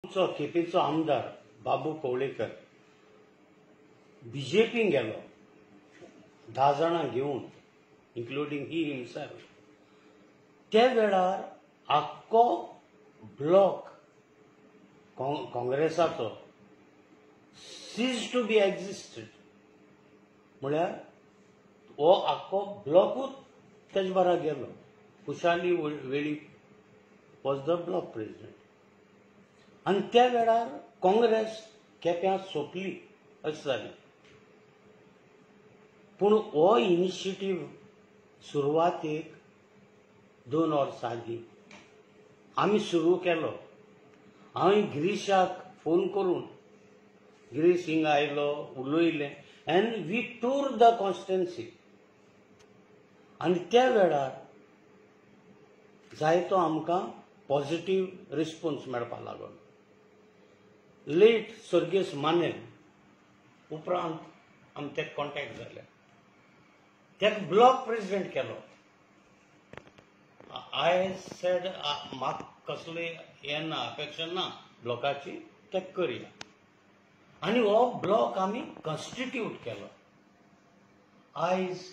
आमचो केपेंचो आमदार बाबू कवळेकर बीजेपीन गेलो 10 जाणां घेवन, इन्क्लुडींग ही हिमसेल्फ. त्या वेळार आख्खो block काँग्रेसाचो seize to be existed, म्हळ्यार हो आख्खो ब्लॉकूच तेज बारा गेलो. Kushali Velip was the block president. आनी त्या वेळार काँग्रेस केप्यां सोंपली अशें जालें. पूण हो इनिशिएटीव सुरवातेक 2 वर्सां आदीं आमी सुरू केलो. हांवें गिरीशाक फोन करून, गिरीश हिंगा आयलो, उलयलें and we tour the constituency. आनी त्या वेळार जायतो आमकां पॉझिटीव रिस्पोन्स मेळपाक लागलो. लेट स्वर्गेस्त मानेल उपरांत आमी तेका कॉन्टेक्ट जाले, तेका ब्लॉक प्रेसिडेंट केलो. I said म्हाका कसलें हें ना, अपेक्षा ना ब्लॉकाची, तेका करया. आनी हो ब्लॉक आमी कॉन्स्टिट्यूट केलो. आयज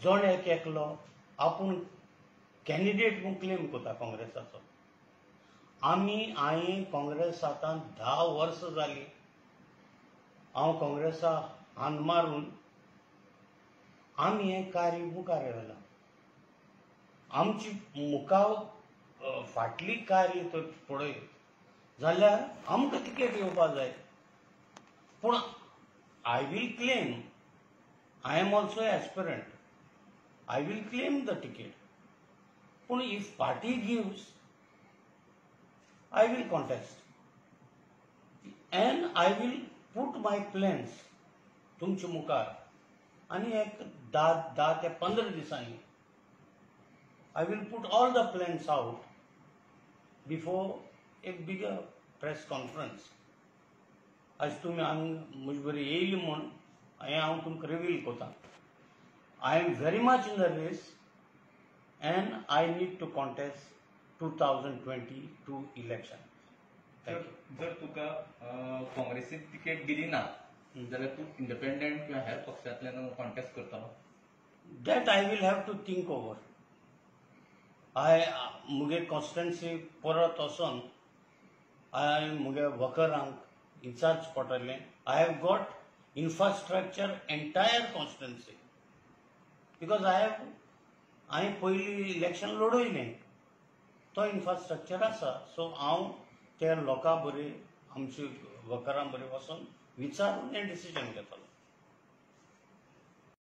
जण एक एकलो आपूण कॅन्डिडेट म्हूण क्लेम करता काँग्रेसाचो. आमी हांवें काँग्रेस आतां 10 वर्सां जालीं हांव काँग्रेसा हात मारून आमी हें कार्य मुखार व्हेलां. आमची मुखार फाटली कार्य तर पळयत जाल्यार आमकां तिकेट येवपा जाय. पूण I will claim, I am also aspirant, I will claim the ticket. पूण if party gives, I will contest and I will put my plans तुमच्या मुखार. आनी एक 10 ते 15 दिसांनी I will put all the plans out before a bigger press conference. आयज तुमी हांग म्हजे बरें येयली म्हूण हें हांव तुमकां रिवील करता. I am very much in the race and I need to contest 2022 election. Thank you. जर तुका काँग्रेसीन तिकेट दिली ना जाल्यार तूं इंडिपेंडंट किंवा हेर पक्षांतल्यान कॉन्टेस्ट करतलो? That I will have to think over. I मुगे कॉन्स्टिट्युएन्सी परत वचोन हांवें मुगे वर्करांक इन्चार्ज पडटलें. I have got infrastructure entire constituency because I have हांवें पयलीं इलेक्शन लडयलें, तो इन्फ्रास्ट्रक्चर आसा. सो हांव त्या लोकां बरें, आमच्या वर्करां बरें वचोन विचारून हें डिसिजन घेतलो.